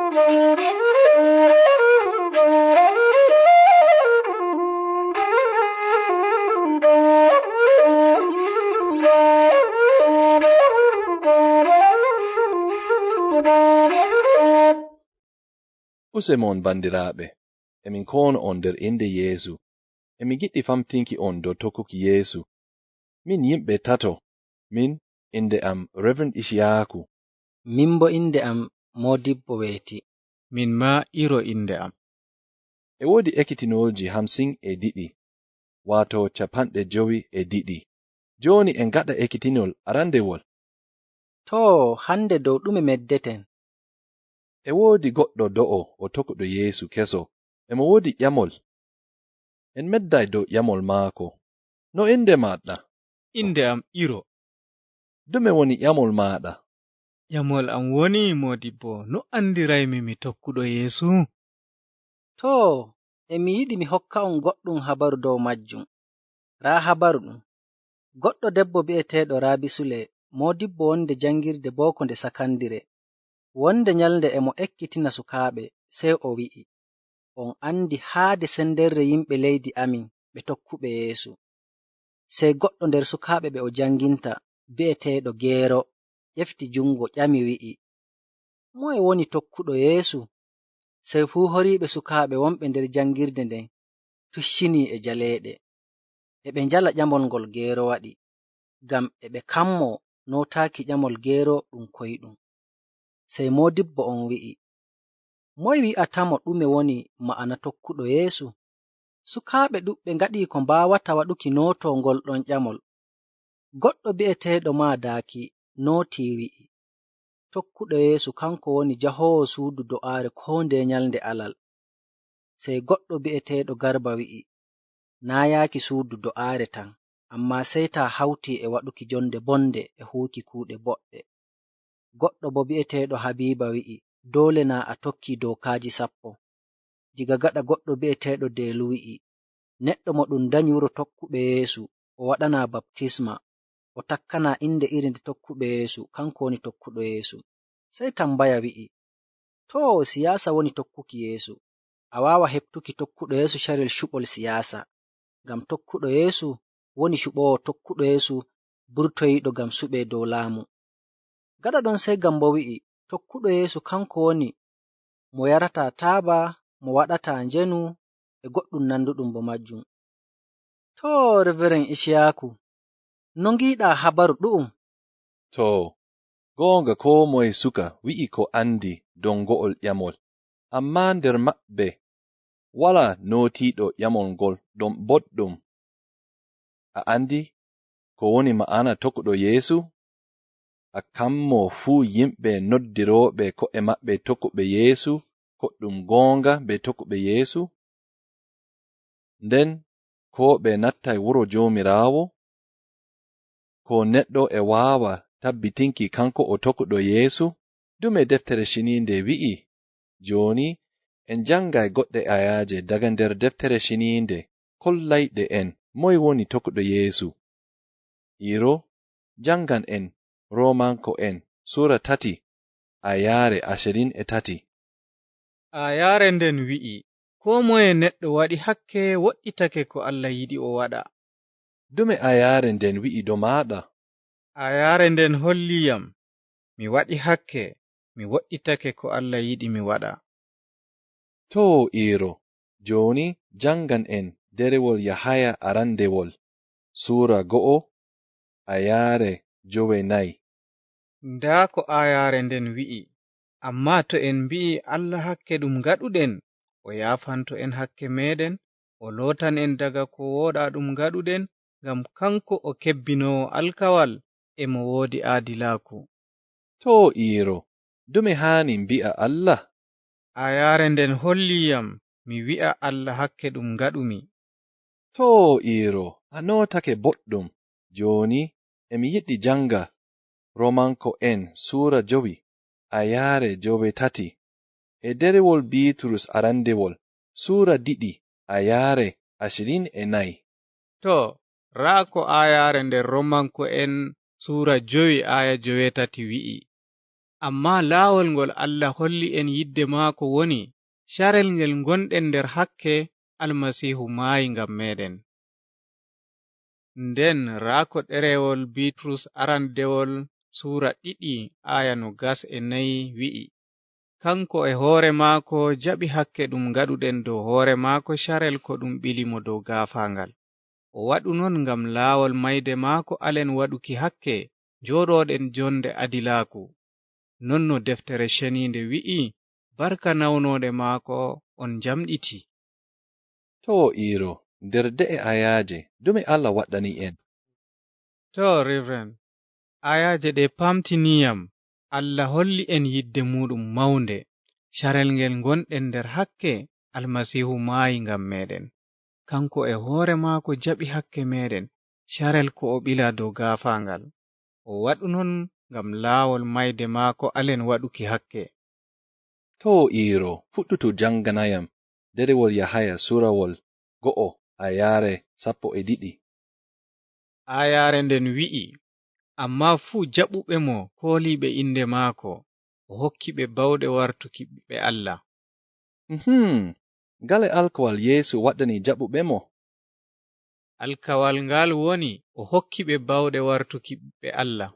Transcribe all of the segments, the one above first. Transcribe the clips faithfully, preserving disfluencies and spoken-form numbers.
Use mon, banndiraaɓe, emin koono on nder innde Yeesu. Emin ngiɗi famtinki on dow tokkuki Yeesu. Min yimɓe tato, min, innde am Reverend Ishiyaaku. Min bo innde am Moodibbo Weeti. Min maa Iro innde am. E woodi ekkitinolji hamsin e ɗiɗi, waato capanɗe jowi e ɗiɗi. Jooni en ngaɗa ekkitinol arandewol. Too, hande dow ɗume meddeten? E woodi goɗɗo do'o o tokkuɗo Yeesu keso. Emo woodi ƴamol. En medday dow ƴamol maako. No innde maaɗa? Innde am Iro. Dume woni ƴamol maaɗa? Ƴamol am woni, Moodibbo, no andiraymi mi tokkuɗo Yeesu? Too, emi yiɗi mi hokka on goɗɗum habaru dow majjum. Raa habaru ɗum. Goɗɗo debbo bi'eteeɗo Raabi Sule, moodibbo wonde janngirde booko nde sakandire. Wonde nyalnde emo ekkitina sukaaɓe, sey o wi'i, "On anndi haade sendere yimɓe leydi amin ɓe tokkuɓe Yeesu." Sey goɗɗo nder sukaaɓe ɓe o jannginta, bi'eteeɗo Geero, ƴefti junngo, ƴami, wi'i, "Moye woni tokkuɗo Yeesu?" Sey fuu horiiɓe sukaaɓe wonɓe nder janngirde nden tuccinii e jaleeɗe. Eɓe njala ƴamol ngol Geero waɗi, ngam eɓe kammoo nootaaki ƴamol Geero ɗum koyɗum. Sey moodibbo on wi'i, "Moye wi'atamo ɗume woni ma'ana tokkuɗo Yeesu?" Sukaaɓe ɗuɗɓe ngaɗii ko mbaawata waɗuki nootoo ngol ɗon ƴamol. Goɗɗo bi'eteeɗo Maadaaki nootii, wi'i, "Tokkuɗo Yeesu kanko woni jahoowo suudu do'aare koo ndeye nyalnde alal." Sey goɗɗo bi'eteeɗo Garba wi'i, "Naa yaaki suudu do'aare tan, ammaa sey taa hawtii e waɗuki jonde bonde e huuki kuuɗe boɗɗe." Goɗɗo bo bi'eteeɗo Habiiba wi'i, "Doole naa a tokkii dookaaji sappo." Diga gaɗa goɗɗo bi'eteeɗo Deelu wi'i, "Neɗɗo mo ɗum danyi wuro tokkuɓe Yeesu, o waɗanaa baptisma, o takkanaa innde iri nde tokkuɓe Yeesu, kanko woni tokkuɗo Yeesu." Sey tambaya wi'i, "Too, siyaasa woni tokkuki Yeesu. A waawa heɓtuki tokkuɗo Yeesu carel cuɓol siyaasa, ngam tokkuɗo Yeesu woni cuɓoowo tokkuɗo Yeesu burtoyiiɗo ngam suɓee dow laamu." Gaɗa ɗon sey Gambo wi'i, "Tokkuɗo Yeesu kanko woni mo yarataa taaba, mo waɗataa njeenu, e goɗɗum nanduɗum bo majjum." Too, Reveren Isiyaaku, no ngiiɗaa habaru ɗu'um? Too, goonga, koo moye suka wi'i ko anndi dow ngo'ol ƴamol, ammaa nder maɓɓe walaa nootiiɗo ƴamol ngol ɗon boɗɗum. A anndi ko woni ma'ana tokkuɗo Yeesu? A kammoo fuu yimɓe noddirooɓe ko'e maɓɓe tokkuɓe Yeesu, ko ɗum goonga ɓe tokkuɓe Yeesu? Nden koo ɓe nattay wuro Joomiraawo? Koo neɗɗo e waawa tabbitinki kanko o tokkuɗo Yeesu? Ɗume Deftere Ceniinde wi'i? Jooni, en janngay goɗɗe ayaaje daga nder Deftere Ceniinde kollayɗe en moy woni tokkuɗo Yeesu. Iro, janngan en Roomanko'en suura tati, ayaare ashirin e tati. Ayaare nden wi'i, "Koo moye neɗɗo waɗi hakke woɗɗitake ko Allah yiɗi o waɗa." Dume ayaare nden wi'i dow maaɗa? Ayaare nden holli yam mi waɗi hakke, mi woɗɗitake ko Allah yiɗi mi waɗa. Too, Iro, jooni janngan en derewol Yahaya arandewol, suura go'o, ayaare jowenayi. Ndaa ko ayaare nden wi'i, "Ammaa to en mbi'i Allah hakke ɗum ngaɗuɗen, o yaafanto en hakke meeɗen, o lootan en daga ko wooɗaa ɗum ngaɗuɗen, ngam kanko o kebbinoowo alkawal, e mo woodi aadilaaku." Too, Iro, dume haani mbi'a Allah? Ayaare nden holli yam mi wi'a Allah hakke ɗum ngaɗumi. Too, Iro, a nootake boɗɗum. Jooni, emi yiɗi jannga Roomanko'en suura jowi, ayaare joweetati, e derewol Biiturus arandewol, suura ɗiɗi, ayaare ashirin e nayi. Too, raa ko ayaare nder Roomanko'en suura jowi, aaya joweetati wi'i. Ammaa laawol ngol Allah holli en yidde maako woni carel ngel ngonɗen nder hakke, Almasiihu maayi ngam meeɗen. Nden raa ko ɗerewol Biiturus arandewol suura ɗiɗi aaya noogas e nayi wi'i, "Kanko e hoore maako jaɓi hakke ɗum ngaɗuɗen dow hoore maako carel ko ɗum ɓili mo dow gaafaangal. O waɗu non ngam laawol mayde maako alen waɗuki hakke, jooɗooɗen jonde adilaaku." Non no Deftere Ceniinde wi'i, "Barka nawnooɗe maako on njamɗiti." To Iiro, nder de'e ayaaje, dume Allah waɗɗani en? To, Reverend, ayaaje ɗe pamtiniyam, Allah holli en yidde muuɗum mawnde, carel ngel ngonɗen nder hakke, Almasiihu maayi ngam meeɗen. Kanko e hoore maako jaɓi hakke meeɗen, carel ko o ɓila dow gaafaangal. O waɗu non ngam laawol mayde maako alen waɗuki hakke. To Iiro, fuɗɗutu janganayam derewol Yahaya suurawol go'o a yaare sappo e ɗiɗi. Aayaare nden wi'i, "Ammaa fuu jaɓuɓe mo kooliiɓe innde maako, o hokki ɓe bawɗe wartuki ɓiɓɓe Allah." Mhm. Ngale alkawal Yeesu waɗani jaɓuɓe mo? Alkawal ngal woni o hokki ɓe bawɗe wartuki ɓiɓɓe Allah.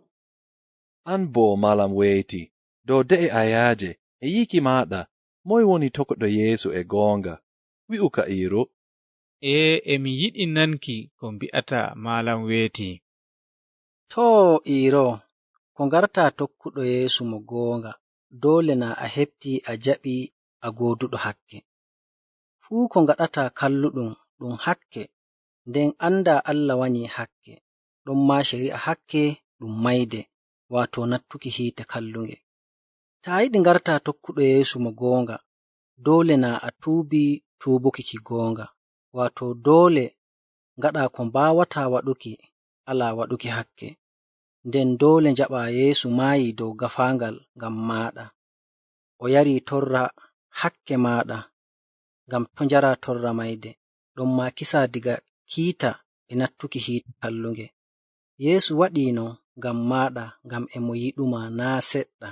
An boo, Malam Weeti, dow de'e ayaaje e yiiki maaɗa, moy woni tokkuɗo Yeesu e goonga? Wi'u ka Iiro. Ee, emi yiɗi nanki ko mbi'ata, Malam Weeti. To Iiro, ko ngarta tokkuɗo Yeesu mo goonga, doole na a heɓti a jaɓi a gooduɗo hakke. Fuu ko ngaɗata kalluɗum ɗum hakke, nden annda Allah wanyi hakke, ɗon maa ceri'a hakke ɗum mayde, waato nattuki hiite kallunge. Taa yiɗi ngarta tokkuɗo Yeesu mo goonga, doole na a tuubi tuubuki ki goonga, waato doole ngaɗa ko mbaawata waɗuki alaa waɗuki hakke. Nden doole njaɓa Yeesu maayi dow gafaaŋgal ngam maaɗa. O yari torra hakke maaɗa, ngam to njara torra mayde, ɗon maa kisa diga kiita e nattuki hiite kallunge. Yeesu waɗi non ngam maaɗa, ngam e mo yiɗuma naa seɗɗa.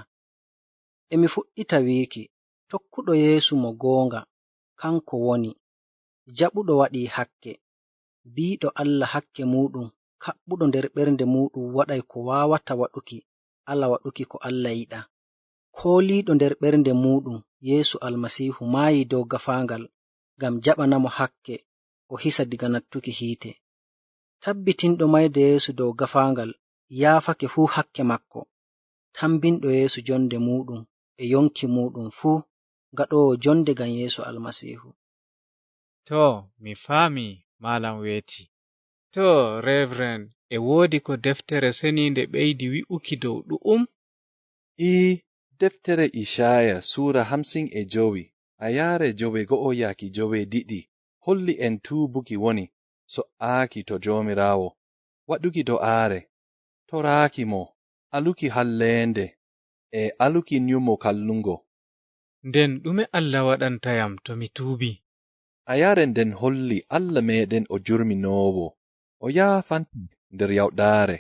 Emi fuɗɗita wiiki, tokkuɗo Yeesu mo goonga, kanko woni jaɓuɗo waɗi hakke, biiɗo Allah hakke muuɗum, kaɓɓuɗo nder ɓernde muuɗum waɗay ko waawata waɗuki, ala waɗuki ko Allah yiɗa. Kooliiɗo nder ɓernde muuɗum Yeesu Almasiihu maayi dow gafaaŋgal ngam jaɓana mo hakke, o hisa diga nattuki hiite. Tabbitinɗo mayde Yeesu dow gafaaŋgal yaafake fuu hakke makko. Tambinɗo Yeesu jonde muuɗum e yonki muuɗum fuu, gaɗoowo jonde ngam Yeesu Almasiihu. To, mi faami, Malam Weeti. To, Reverend, e woodi ko Deftere Seniinde ɓeydi wi'uki dow ɗu'um? Ii, Deftere Isaya suura hamsin e jowi, a yaare jowe go'o yaaki jowe ɗiɗi, holli en tuubuki woni so'aaki to Joomiraawo, waɗuki do'aare, toraaki mo, aluki halleende, e aluki nyumo kallungo. Nden ɗume Allah waɗanta yam to mi tuubi? A yaare nden holli Allah meeɗen o jurminoowo, o yaafanti nder yawɗaare.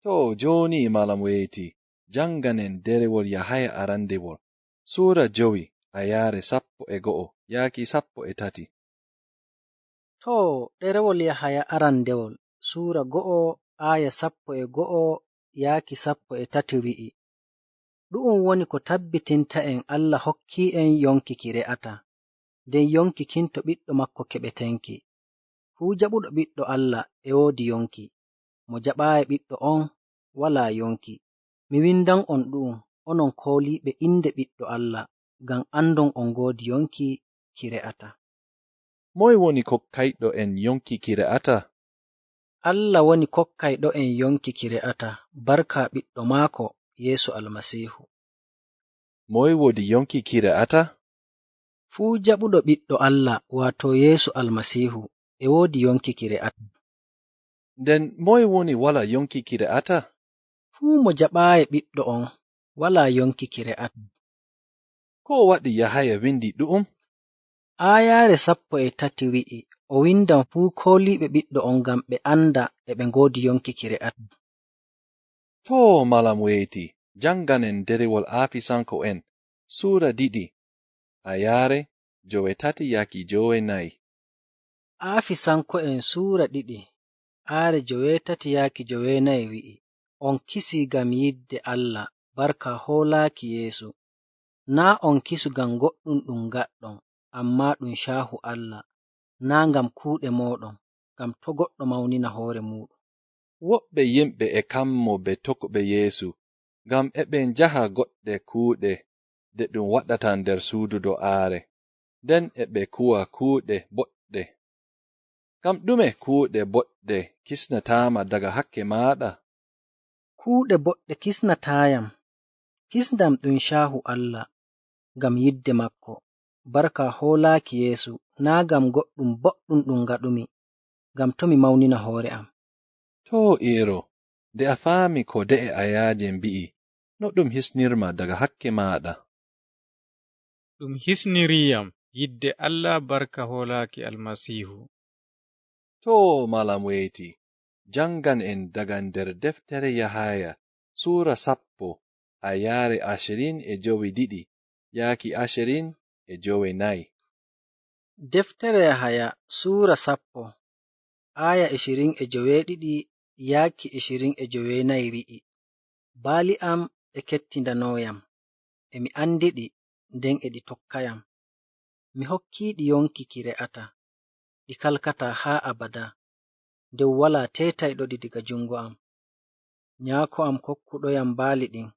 To jooni, Malam Weeti, jannganen derewol Yahaya arandewol, suura jowi, a yaare sappo e go'o, yaaki sappo e tati. To ɗerewol Yahaya arandewol, suura go'o, aaya sappo e go'o yaaki sappo e tati wi'i, "Ɗu'um woni ko tabbitinta en Allah hokki en yonki ki re'ata, nden yonki kin to ɓiɗɗo makko keɓetenki. Fuu jaɓuɗo ɓiɗɗo Allah e woodi yonki, mo jaɓaayi ɓiɗɗo on walaa yonki. Mi windan on ɗu'um, onon kooliiɓe innde ɓiɗɗo Allah, ngam andon on ngoodi yonki ki re'ata." Moy woni kokkayɗo en yonki ki re'ata? Allah woni kokkayɗo en yonki ki re'ata, barka ɓiɗɗo maako, Yeesu Almasiihu. Moy woodi yonki ki re'ata? Fuu jaɓuɗo ɓiɗɗo Allah, waato Yeesu Almasiihu, e woodi yonki ki re'ata. Nden moy woni walaa yonki ki re'ata? Fuu mo jaɓaayi ɓiɗɗo on, walaa yonki ki re'ata. Ko waɗi Yahaya windi ɗu'um? Aayaare sappo e tati wi'i, o windan fuu kooliiɓe ɓiɗɗo on ngam ɓe anda e ɓe ngoodi yonki ki re'ata. To, Malam Weeti, jannganen derewol Aafisanko'en, suura ɗiɗi, aayaare joweetati yaaki jowenayi. Aafisanko'en suura ɗiɗi, aayaare joweetati yaaki jowenayi wi'i, "On kisii ngam yiɗde Allah, barka hoolaaki Yeesu. Naa on kisu ngam goɗɗum ɗum ngaɗɗon, ammaa ɗum caahu Allah, naa ngam kuuɗe mooɗon, ngam to' goɗɗo mawnina hoore muuɗum." Woɓɓe yimɓe e kammo ɓe tokkuɓe Yeesu, ngam eɓe njaha goɗɗe kuuɗe ɗe ɗum waɗata nder suudu do'aare, nden eɓe kuwa kuuɗe boɗɗe. Ngam ɗume kuuɗe boɗɗe kisnataama daga hakke maaɗa? Kuuɗe boɗɗe kisnataayam. Kisndam ɗum caahu Allah, ngam yiɗde makko, barka hoolaaki Yeesu, naa ngam goɗɗum boɗɗum ɗum ngaɗumi, ngam to' mi mawnina hoore am. Too, Iiro, nde a faami ko ɗe'e aayaaje mbi'i, no ɗum hisnirma daga hakke maaɗa? Ɗum hisniriyam yiɗde Allah barka hoolaaki Almasiihu. Too, malam weyti, janngan en daga nder deftere Yahaya, suura sappo, aayaare ashirin e jowi ɗiɗi yaaki ashirin e jowi nayi. Deftere Yahaya, suura sappo, aaya ishirin e joweeɗiɗi yaaki ishirin e joweenayi wi'i, "Baali am e kettindanooyam, e mi anndi ɗi, nden e ɗi tokkayam. Mi hokkii ɗi yonki ki re'ataa, ɗi kalkataa haa abadaa, nden walaa teetayɗo ɗi daga junngo am. Nyaako am kokkuɗoyam baali ɗin,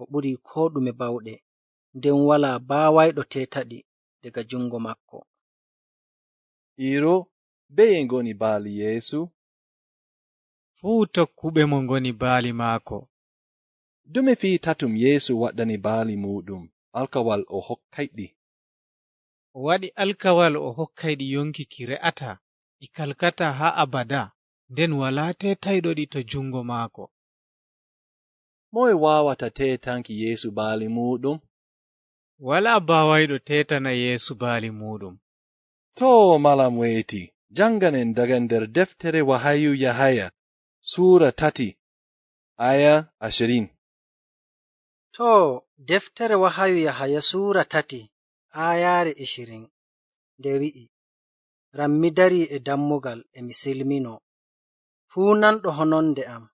o ɓurii koo ɗume baawɗe, nden walaa baawayɗo teetaɗi daga junngo makko." Iro, beye ngoni baali Yeesu? Fuu tokkuɓe mo ngoni baali maako. Dume fii tatum Yeesu waɗani baali muuɗum alkawal o hokkayɗi? O waɗi alkawal o hokkayɗi yonki ki re'ataa, ɗi kalkataa haa abadaa, nden walaa teetayɗo ɗi to junngo maako. Moye waawata teetanki Yeesu baali muuɗum? Walaa baawayɗo teetana Yeesu baali muuɗum. Too, malam weyti, jannganen daga nder deftere wahayu Yahaya, suura tati, aya ashirin. Too, deftere wahayu Yahaya, suura tati, aayaare ishirin, nde wi'i, "Ran mi darii e dammugal e mi silminoo. Fuu nanɗo hononde am,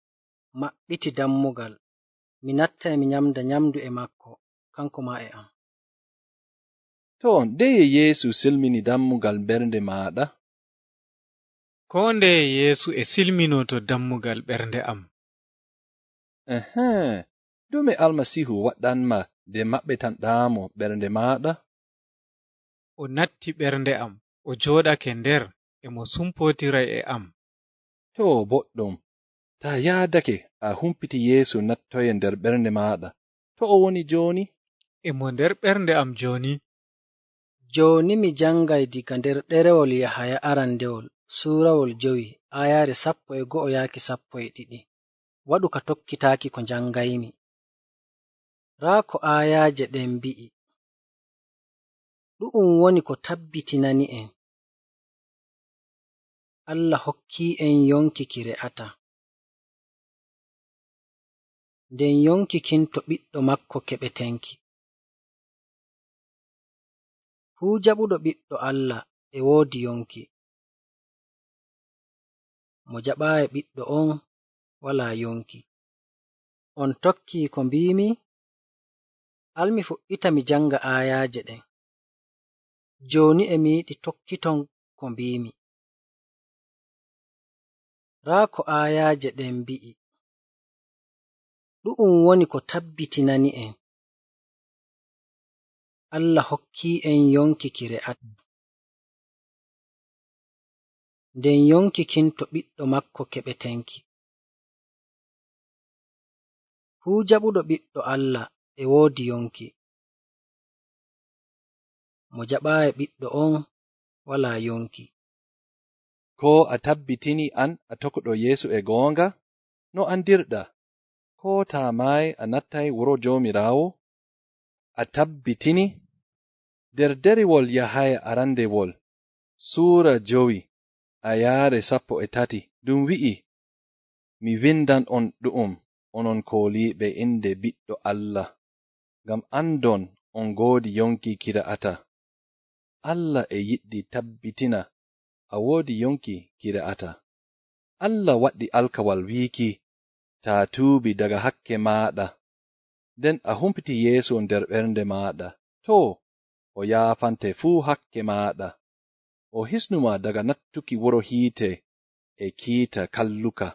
maɓɓiti dammugal. Mi nattay mi nyamda nyamdu e makko, kanko maa e am." To, ndeye Yeesu silmini dammugal ɓernde maaɗa? Koo ndeye Yeesu e silminoo to dammugal ɓernde am. Ehe, ɗume Almasiihu waɗanma nde maɓɓitanɗaamo ɓernde maaɗa? O natti ɓernde am, o jooɗake nder, e mo sumpootiray e am. To, boɗɗum. Taa yaadake a humpiti Yeesu nattoye nder ɓernde maaɗa. To o woni jooni? E mo nder ɓernde am jooni. Jooni mi janngay diga nder ɗerewol Yahaya arandewol, suurawol jowi, aayaare sappo e go'o yaaki sappo e ɗiɗi. Waɗu ka tokkitaaki ko njanngaymi. Raa ko aayaaje ɗen mbi'i. Ɗu'um woni ko tabbitinani en. Allah hokkii en yonki ki re'ataa. Nden yonki kin to ɓiɗɗo makko keɓetenki. Fuu jaɓuɗo ɓiɗɗo Allah e woodi yonki. Mo jaɓaayi ɓiɗɗo on walaa yonki. On tokkii ko mbiimi? Almi fuɗɗita mi jannga aayaaje ɗen. Jooni e mi yiɗi tokkiton ko mbiimi. Raa ko aayaaje ɗen mbi'i. Ɗu'um woni ko tabbitinani en. Allah hokkii en yonki ki re'ataa. Nden yonki kin to ɓiɗɗo makko keɓetenki. Fuu jaɓuɗo ɓiɗɗo Allah e woodi yonki. Mo jaɓaayi ɓiɗɗo on walaa yonki. Ko a tabbitini an a tokkuɗo Yeesu e goonga? No anndirɗa? Ko taa maayi a nattay wuro Joomiraawo? A tabbitini? Nder ɗerewol Yahaya arandewol, suura jowi, aayaare sappo e tati, ɗum wi'i, "Mi windan on ɗu'um." onon kooliiɓe innde Ɓiɗɗo Allah, ngam anndon on ngoodi yonki ki re'ataa. Allah e yiɗi tabbitina a woodi yonki ki re'ataa. Allah waɗi alkawal wiiki, taa tuubi daga hakke maaɗa, nden a humpiti Yeesu nder ɓernde maaɗa, too, o yaafante fuu hakke maaɗa. O hisnu ma daga nattuki wuro hiite e kiita kalluka.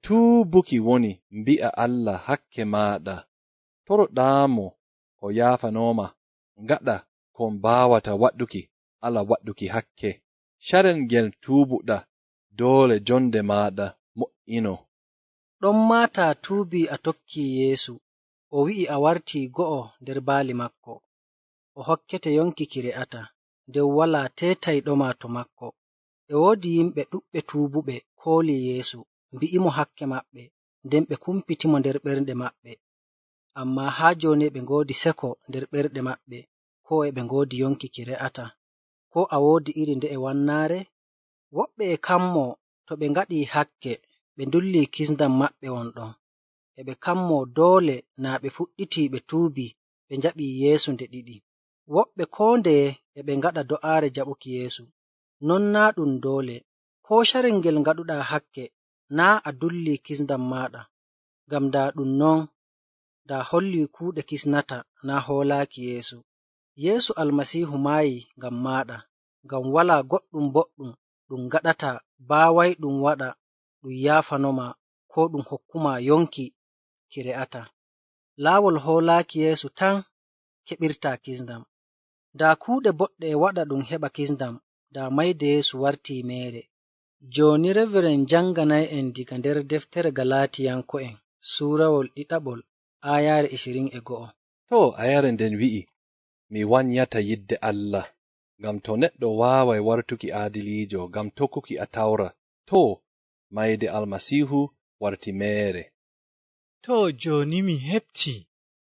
Tuubuki woni mbi'a Allah hakke maaɗa, toroɗaa mo o yaafanoo ma, ngaɗa ko mbaawata waɗuki ala waɗuki hakke. Carel ngel tuubuɗa, doole jonde maaɗa mo'ino. Ɗon maa taa tuubii a tokkii Yeesu, o wi'i a wartii go'o nder baali maako, o hokkete yonki ki re'ataa, nden walaa teetayɗo ma to maako. E woodi yimɓe ɗuɗɓe tuubuɓe koolii Yeesu, mbi'i mo hakke maɓɓe, nden ɓe kumpiti mo nder ɓerɗe maɓɓe. Ammaa haa jooni e ɓe ngoodi seko nder ɓerɗe maɓɓe, koo e ɓe ngoodi yonki ki re'ataa. Koo a woodi iri nde'e wannaare? Woɓɓe e kammoo to ɓe ngaɗii hakke, ɓe ndullii kisndam maɓɓe won ɗon. E ɓe kammoo doole naa ɓe fuɗɗitii ɓe tuubii ɓe njaɓii Yeesu nde ɗiɗi. Woɓɓe koo ndeye e ɓe ngaɗa do'aare jaɓuki Yeesu. Non naa ɗum doole. Koo carel ngel ngaɗuɗaa hakke, naa a dullii kisndam maaɗa. Ngam daa ɗum non, daa hollii kuuɗe kisnata naa hoolaaki Yeesu. Yeesu Almasiihu maayi ngam maaɗa, ngam walaa goɗɗum boɗɗum ɗum ngaɗataa baawayɗum waɗa ɗum yaafano ma koo ɗum hokku ma yonki ki re'ataa. Laawol hoolaaki Yeesu tan keɓirta kisndam. Daa kuuɗe boɗɗe e waɗa ɗum heɓa kisndam, daa mayde Yeesu wartii meere. Jooni Reveren jannganay en diga nder deftere Galaatiyanko'en, suurawol ɗiɗaɓol, aayaare ishirin e go'o. Too, aayaare nden wi'i, mi wanyata yidde Allah, ngam to neɗɗo waaway wartuki aadiliijo ngam tokkuki Attawra, too, mayde Almasiihu warti meere. Too, jooni mi heɓti,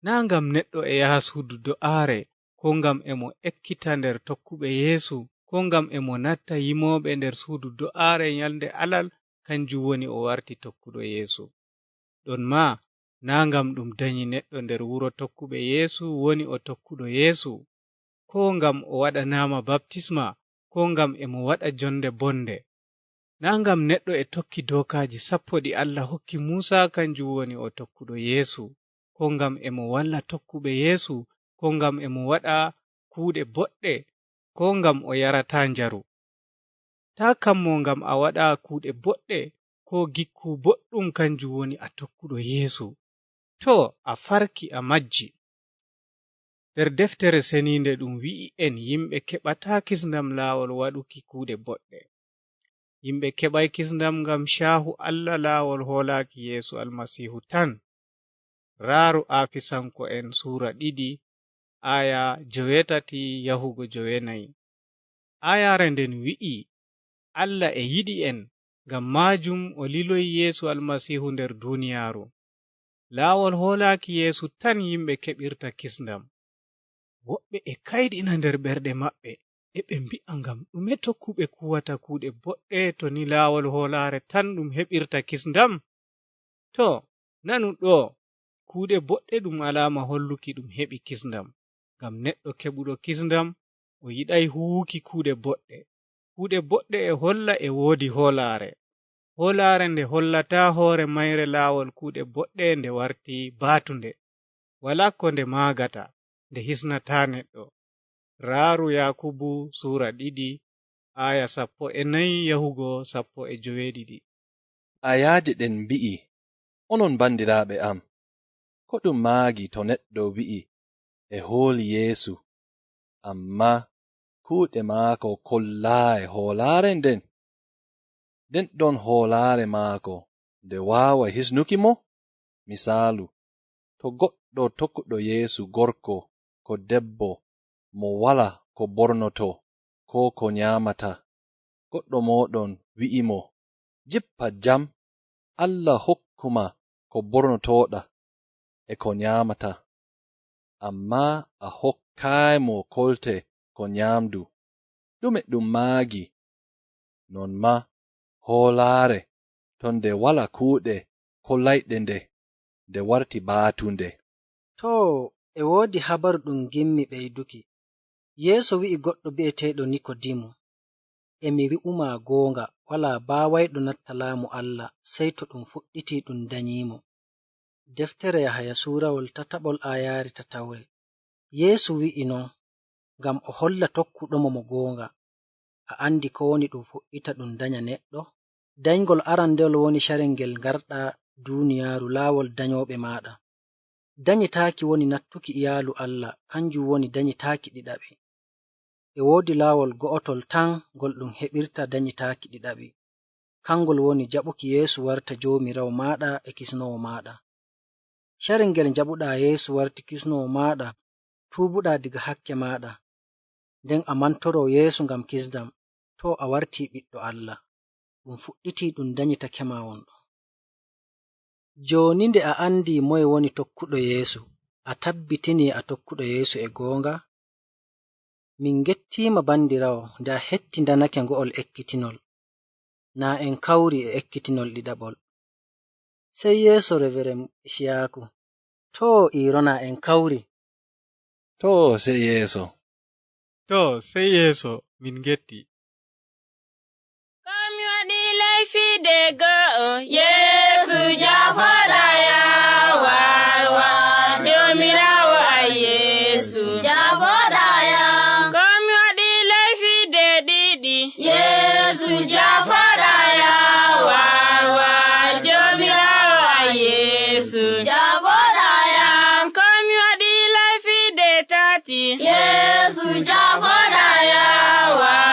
naa ngam neɗɗo e yaha suudu do'aare, koo ngam e mo ekkita nder tokkuɓe Yeesu, koo ngam e mo natta yimooɓe nder suudu do'aare nyalnde alal, kanjum woni o warti tokkuɗo Yeesu. Ɗon maa, naa ngam ɗum danyi neɗɗo nder wuro tokkuɓe Yeesu woni o tokkuɗo Yeesu, koo ngam o waɗanaama baptisma, koo ngam e mo waɗa jonde bonde. Naa ngam neɗɗo e tokki dookaaji sappo ɗi Allah hokki Muusa, kanjum woni o tokkuɗo Yeesu, koo ngam e mo walla tokkuɓe Yeesu, koo ngam e mo waɗa kuuɗe boɗɗe, koo ngam o yarataa njaru. Taa kammo ngam a waɗa kuuɗe boɗɗe, koo gikku boɗɗum, kanjum woni a tokkuɗo Yeesu. Too, a farki, a majji. Nder Deftere Seniinde ɗum wi'i en yimɓe keɓataa kisndam laawol waɗuki kuuɗe boɗɗe. Yimɓe keɓay kisndam ngam caahu Allah laawol hoolaaki Yeesu Almasiihu tan. Raaru Afisanko'en suura ɗiɗi, aaya joweetati yahugo joweenayi. Aayaare nden wi'i, Allah e yiɗi en, ngam maajum o liloyi Yeesu Almasiihu nder duuniyaaru. Laawol hoolaaki Yeesu tan yimɓe keɓirta kisndam. Woɓɓe e kayɗina nder ɓerɗe maɓɓe, e ɓe mbi'a, ngam ɗume tokkuɓe kuwata kuuɗe boɗɗe to ni laawol hoolaare tan ɗum heɓirta kisndam? Too, nanu ɗoo, kuuɗe boɗɗe ɗum alaama holluki ɗum heɓi kisndam, ngam neɗɗo keɓuɗo kisndam, o yiɗay huwuki kuuɗe boɗɗe. Kuuɗe boɗɗe e holla e woodi hoolaare. Hoolaare nde hollataa hoore mayre laawol kuuɗe boɗɗe nde warti baatunde. Walaa ko nde maagata, nde hisnataa neɗɗo. Raaru Yaakubu suura ɗiɗi, aaya sappo e nayi yahugo sappo e joweeɗiɗi. Aayaaje ɗen mbi'i, onon bandiraaɓe am, ko ɗum maagi to neɗɗo wi'i e hooli Yeesu, ammaa kuuɗe maako kollaay hoolaare nden? Nden ɗon hoolaare maako nde waaway hisnuki mo? Misaalu, to goɗɗo tokkuɗo Yeesu gorko ko debbo mo wala ko bornoto koo ko nyaamata, goɗɗo mooɗon wi'i mo, jippa jam, Allah hokku ma ko bornotoɗa e ko nyaamata, ammaa a hokkaay mo kolte ko nyaamdu. Ɗume ɗum maagi? Non maa hoolaare to nde wala kuuɗe kollayɗe nde, nde warti baatunde. Too, e woodi habaru ɗum ngimmi ɓeyduki. Yeesu wi'i goɗɗo bi'eteeɗo Nikodimu, "E mi wi'u ma goonga, walaa baawayɗo natta laamu Allah, sey to ɗum fuɗɗiti ɗum danyiimo." Deftere Yahaya suurawol tataɓol aayaare tatawre. Yeesu wi'i non, ngam o holla tokkuɗomo mo goonga. A andi ko woni ɗum fuɗɗita ɗum danya neɗɗo? Danyngol arandewol woni carel ngel ngarɗa duuniyaaru laawol danyooɓe maaɗa. Danyitaaki woni nattuki iyaalu Allah, kanjum woni danyitaaki ɗiɗaɓi. E woodi laawol go'otol tan ngol ɗum heɓirta danyitaaki ɗiɗaɓi. Kangol woni jaɓuki Yeesu warta Joomiraawo maaɗa e kisnoowo maaɗa. Carel ngel jaɓuɗaa Yeesu warti kisnoowo maaɗa, tuubuɗaa diga hakke maaɗa, nden a mantoro Yeesu ngam kisdam, to a warti ɓiɗɗo Allah. Ɗum fuɗɗiti ɗum danyitake ma won ɗon. Jooni nde a andi moye woni tokkuɗo Yeesu, a tabbitini a tokkuɗo Yeesu e goonga? Min ngettiima bandiraawo nde a hettindanake ngo'ol ekkitinol. Na en kawri e ekkitinol ɗiɗaɓol. Sey yeeso, Reveren Isiyaaku. To iirona en kawri. To sey yeeso. To sey yeeso, min ngetti. Ko mi waɗi leyfi de go'o, Yeesu jaafoɗa ya, wawa, Joomiraawo ay Yeesu jaafoɗa ya. Ko mi waɗi leyfi de ɗiɗi, Yeesu jaafoɗa ya, wawa, Joomiraawo ay Yeesu jaafoɗa ya. Ko mi waɗi leyfi de tati, Yeesu jaafoɗa ya, wawa.